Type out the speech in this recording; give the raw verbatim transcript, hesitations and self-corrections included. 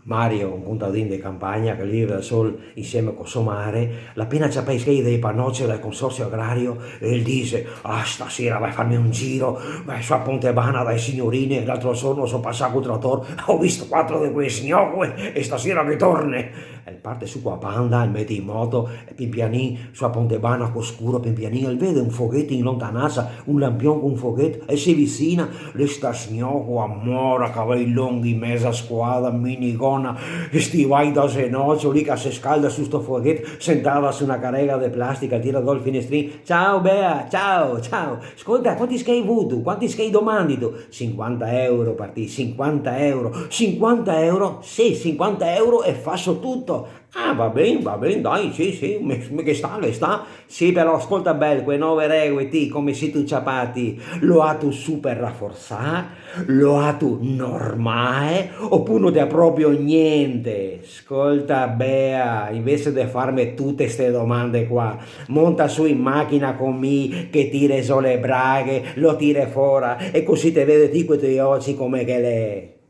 Mario, un contadin de campagna che el vive da sol insieme co so mare, l'à pena ciapà i schei dee panoce dal consorsio agrario e el dixe: "Ah, stasera vae a farme un giro, vae su a Pontebana dae signorine, l'altro giorno so pasà col trator, go visto quatro de quee signocoe e stasera ghe torne." El parte su co a panda, el mete in moto e pian pianin su a Pontebana co scuro, pian pianin el vede un foghet in lontanansa, un lampion co un foghet, e se visina, l'è sta signocoa mora, cavei longhi, meza scoada, minigona, stivai da zenocio, lì che se scalda su sto foghet, sentada su na carega de plastica, tira do el finestrin: "Ciao, bea, ciao, ciao. Scolta, quanti schei vutu? Quanti schei domanditu?" "Sinquanta euro par ti." "Sinquanta euro?" "Sinquanta euro? Sì, sinquanta euro e faso tuto." "Ah, va ben, va ben, dai, sì, sì, me, me ghe sta, ghe sta." "Sì, però, scolta bel, quee nove regoe ti come sito ciapà ti? Lo atu super raforzà? Lo atu normà? Opure no te ga proprio gnente?" "Scolta, bea, invese de farme tute ste domande qua, monta su in machina co mi che tire zo le braghe, lo tire fora e cusì te vede ti coi to oci come che l'è."